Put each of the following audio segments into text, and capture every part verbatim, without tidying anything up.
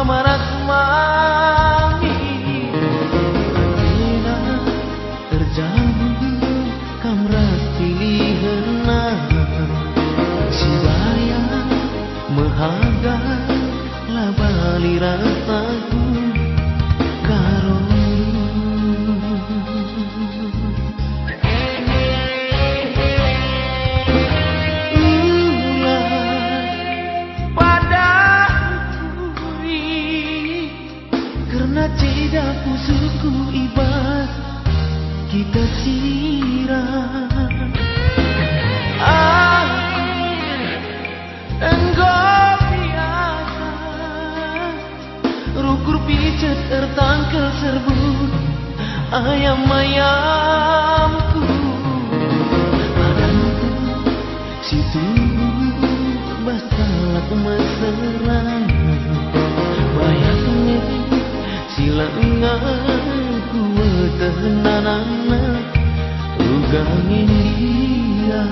Maras mami, terjamu kam ras pilihenna, si baya mehaga la bali rasaku karo. Ulah pada ukuri, kerna ceda pusuhku i bas kita sira. Aku enggo biasa rukur picet ertangkel serbuk ayam-ayamku. Badanku si tubuh bas kalak mesera, bayakna si lenga kueteh nanamna uga ngendia.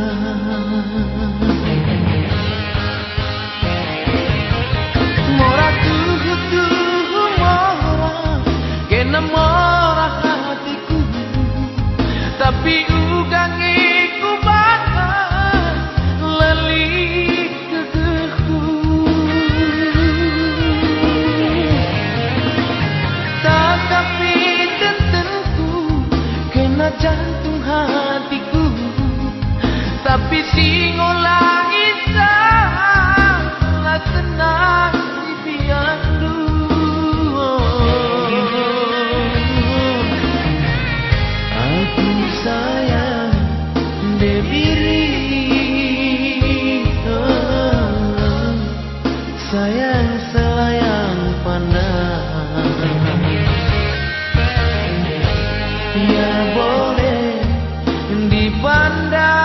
Mora tuhu-tuhu mora, kena mora hatiku, tapi uga nge kubahan la lit gegehku. Tatapi tentenku kena jantung hatiku, tapi si ngolah isa la senang. Piandu, aku sayang debiri, sayang selayang pandang. Ya boleh dipandang,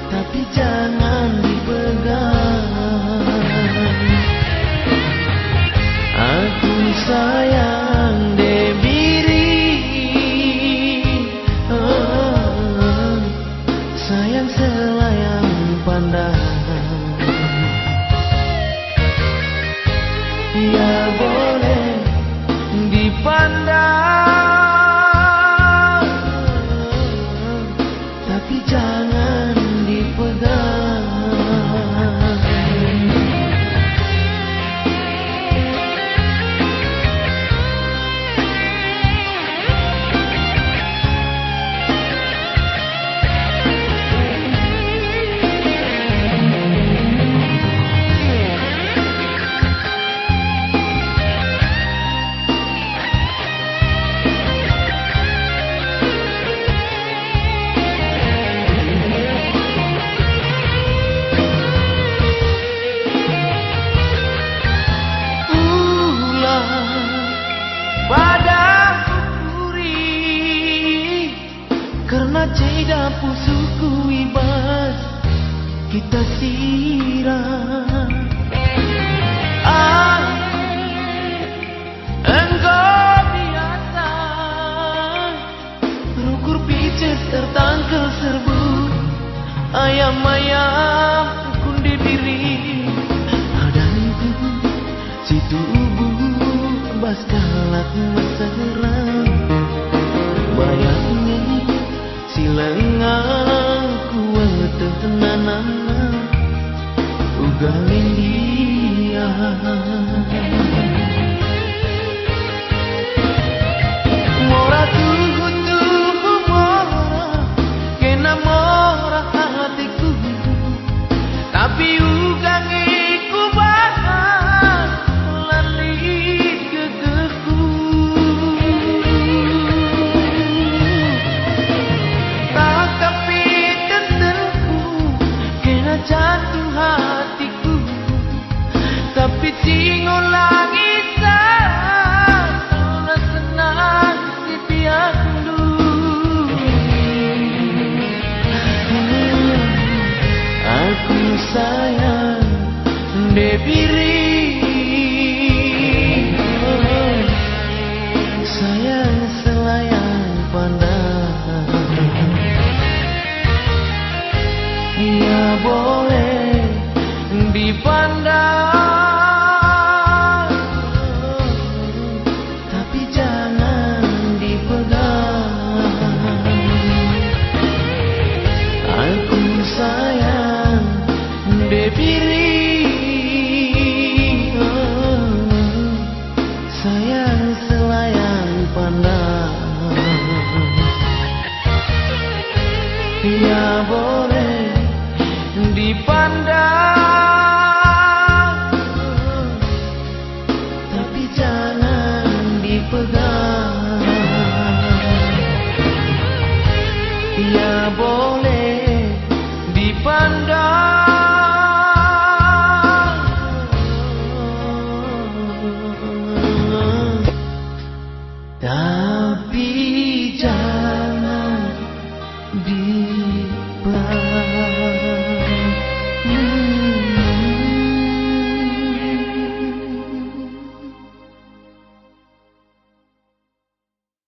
tapi jangan dipegang. Aku sayang debiri, oh, sayang selayang pandang. Ia boleh dipandang, tapi jangan dipegang. Ulang pada kukuri, kerna ceda pusuhku i bas kita sira. Aku enggo biasa rukur picet ertangkel serbuk ayam-ayam kundi diri. Badanku si tubuh bas kalak mesera. Bayakna si lenga kueteh nanamna uga ngendia. Mora tuhu-tuhu mora, kena mora hatiku. Tapi uga nge kubahan la lit gegehku. Tatapi tentenku kena jantung hatiku. Tapi si ngolah isa, senang-senang si piahndu. Aku sayang debiri, sayang selayang pandang. Ia boleh Dipandang, tapi jangan dipegang. Aku sayang, Debbie